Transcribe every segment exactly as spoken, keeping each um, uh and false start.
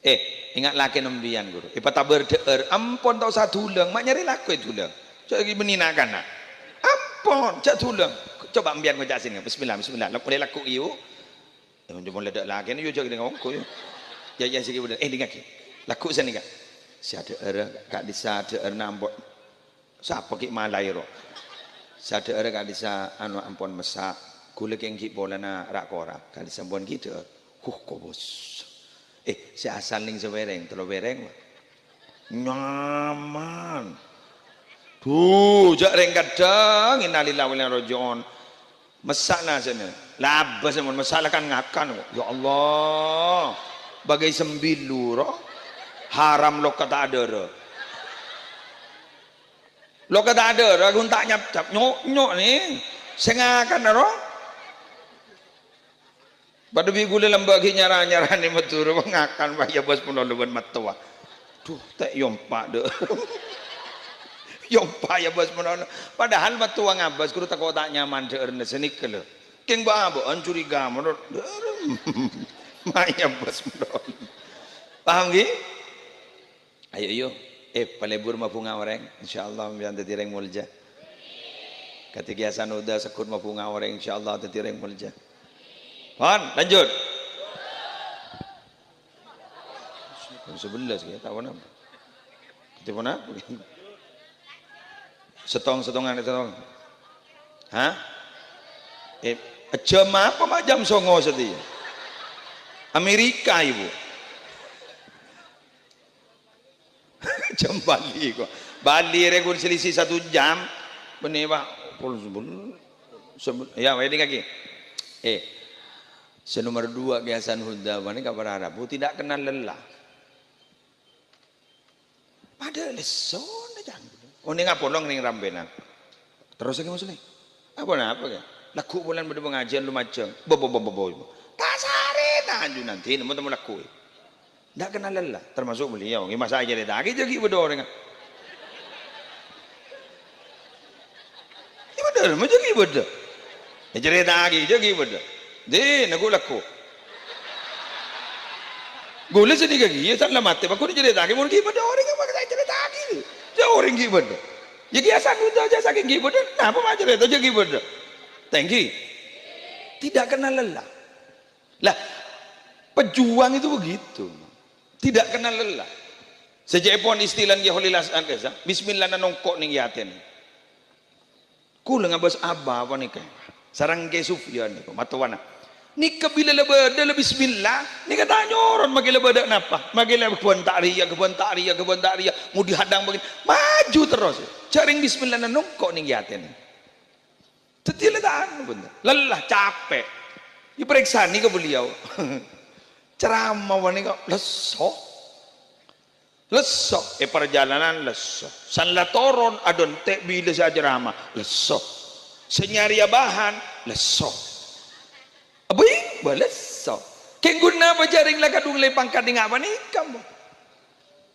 Eh, enga' lakèna empiyan, Ghuru. Èpatabâr dhâ'âr, ampon ta' osa dhulâng, ma' nyarè lako è dhulâng. Jhâ' ghi' bânnè na'-kana'. Ampon, jhâ' dhulâng. Coba empiyan ngoca' sènga', bismillah, bismillah. Lak-, molaè lako', yu. Ya, mon la dâ' lakèna, yu, jhâ' ghi' ngongko', yu. Ya, ya, sènga' bhender. Eh, dingngaghi. Lako' sanèka. Sè adhâ'âr, ka'dissa' dhâ'âr nampo'. Sapa ghi' malaè, ro? Sè adhâ'âr ka'dissa' anu ampon messa', ghulâ kèng ghi' polana ra'-kora', ka'dissa' ampon ghi' dhâ'âr. Huh, kobos. Eh, sè asal nèng sapèrèng, tello pèrèng, Pak. Nyaman. Duh, jhâ' rèng kadhâng, innalillahi wa inna ilaihi raji'un. Messa'na sènè. Labâs, mon messa' la kan ngakan, kok. Ya Allah. Bâgâi sambilu, ro. Haram lokka ta' adhârâ. Lo' ka' ta' adhârâ, ghun ta' nyapcap, nyo'-nyo' nè. Sè ngakan, ro. Padâ bi' ghulâ lambâ' ghi' nyara-nyarani Madhurâ, ngakan, wah, ya bâs malolo bân mattowa. Duh, ta' èyompa', dâ'. Èyompa', ya bâs malolo. Padahal mattowa ngabâs, ghuru tako' ta' nyaman dhâ'ârna sanèka, lho. Kèng bâ'-abâ'ân curiga, malolo. Ma' ya bâs malolo. Paham, ghi? Ayo, ayo. Eh, palebur mabhunga orèng. Insyaallah, sampèyan dhâddhi orèng molja. Kadhi Kè Hasan Huda segghut mabhunga orèng, insyaallah dhâddhi orèng molja. Pon, lanjut. Jam sebelas, ya, ta' ponapa? Kadhi ponapa? Settong, settongan, settong. Hah? Eh, jam apa, Mak? Jam songo sadhâjâ. Amerika, Ibu. Jam Bali kok. Bali rè ghun selisih satu jam. Bânnè, Pak. Pol sebel-, sebel-, ya, wedding lagi. Eh, sè nomor dua, Kè Hasan Huda, panèka para rabu tidak kenal lelah. Padâ lessona, Cang. Onèng apolong nèng rampènan. Terros lagi, Mas Lè. Apa napa, Kè? Lagghu' polana bâdâ pangajiân lumajâng. Bo, bo, bo, bo, bo. Ta' sarèna ajunan, dina mon temmo lagghu'. Ndak kenal lelah, termasuk beliau. Ngghi, masa' ècarèta'aghi jhâ' ghi' bâdâ orèng. Ngghi bhender, ma' jhâ' ghi' bâdâ. Ècarèta'aghi jhâ' ghi' bâdâ. Dina ghu' lagghu'. Ghulâ sanèka ghi' iyâ, san la matè, bâ' ghun ècarèta'aghi, mon ghi' bâdâ orèng, apa ta' ècarèta'aghi? Jhâ' orèng ghi' bâdâ. Yâ ghi' Hasan Huda jhâ' sakèng ghi' bâdâ, napa ma' carèta jhâ' ghi' bâdâ? Tèngghi. Tidak kenal lelah. Lah, pejuang itu begitu. Tidak kenal lelah. Sajâ'èpon istilah Kè Kholil Hasan Kesa, bismillahna nongko' nèng è atèna. Ghulâ ngabâs abâ' panèka. Sareng Kè Sufyan nèko, mattowana. Nèka bilâ la bâdâ la bismillah, nèka ta' nyoron makè la bâdâ napa. Makè la ghâbân ta' rèya, ghâbân ta' rèya, ghâbân ta' rèya. Mudhi hadhâng bâgiyân. Maju terros. Jhâ' rèng bismillahna nongko' nèng è atèna. Dhâddhi la ta' anu, bhender. Lelah, capek. Èparèksanè ka beliau. Ceramah panèka lesso. Lesso. È parjhâlânan lesso. San la toron adhântè' bilâ sè aceramah. Lesso. Sè nyarèya bhâhân. Lesso. Abing, bâ lesso. Kèng ghun napa jhâ' rèng la kadhung la èpangkat nèng panèka, Bu?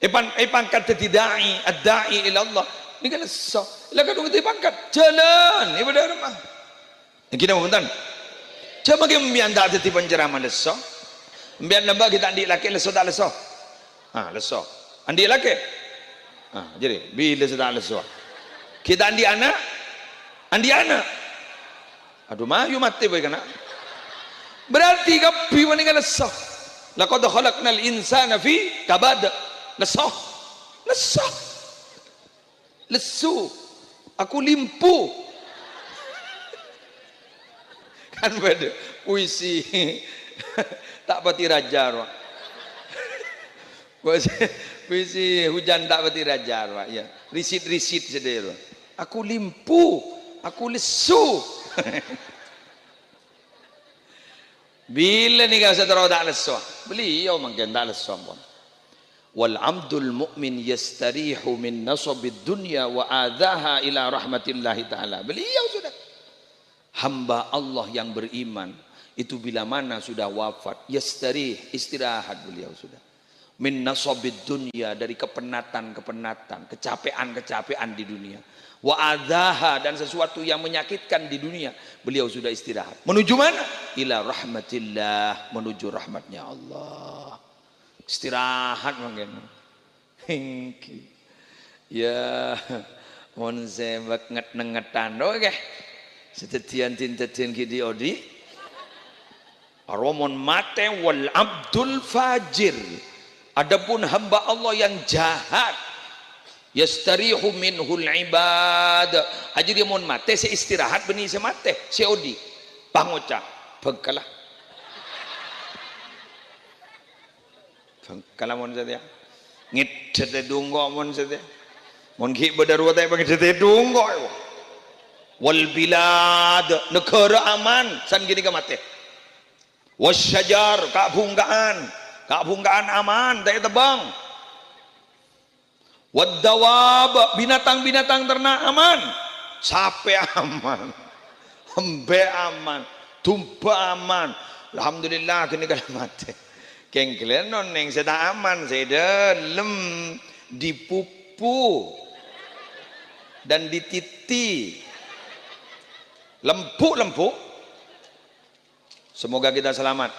Èpan-, èpangkat dhâddhi da'i, ad-da'i ila Allah. Nèka lesso. La kadhung èpangkat, jhâlân, è bâdâ rèma. Èngghi napa bhunten? Jhâ' makè empèyan ta' dhâddhi panceramah lesso. Empèyan lambâ' ghi' ta' andi' lakè, lesso ta' lesso? Ah, lesso. Andi' lakè? Ah, jârèya, bilâ sè ta' lesso? Ghi' ta' andi' ana'? Andi' ana'? Adhu, mayu matè bhâi kana'. Berarti kabbhi panèka lesso. "Laqad khalaqnal insana fi kabad." Lesso. Lesso. Lesso. Aku limpo. Kan bâdâ puisi. Ta' patè rajâ, rowa. Puisi, puisi hujan ta' patè rajâ, rowa, ya. Risit-risit sadhâjâ, rowa. Aku limpo, aku lesso. Bilâ nèka sè terro ta' lesso? Beliau mangkèn ta' lesso ampon. "Wal abdul mu'min yastarihu min nasabid dunya wa adzaha ila rahmatillahi ta'ala." Beliau sudah. Hamba Allah yang beriman itu bila mana sudah wafat, yastarih, istirahat beliau sudah. Min nasabid dunya, dari kepenatan-kepenatan, kecapean-kecapean di dunia. Wa adzaha, dan sesuatu yang menyakitkan di dunia, beliau sudah istirahat. Menuju mana? Ila rahmatillah, menuju rahmatnya Allah. Istirahat mangkèn. Èngghi. Ya, mon sè bâk nget-nengngetan, oke. Sadhâddhiyân din-dhâddhiyân ghi' dhi'-odhi'. Aromon matè wal abdul fajir. Adapun hamba Allah yang jahat, yastarihu minhul ibad. Ajâ dhiyâ mon matè, sè istirahat bânnè sè matè, sè odhi'. Pangoca', bengkala. Bengkala mon satèya. Ngèddhât è dungko' mon satèya. Mon ghi' bâdâ rowa ta' èpangèddhât è dungko'. Wal bilad, naghârâ aman, san ghânèka matè. Wasyajar, ka'-bhungka'an. Ka'-bhungka'an aman, ta' ètebbhâng. Waddawab, binatang-binatang ternak aman. Sapè aman. Embi' aman. Dumba aman. Alhamdulillah, ghânèka la matè. Kèng ghellâ' onèng sè ta' aman, sè dâlem, di pupu, dan di titi. Lembu'-lembu'. Semoga kita selamat.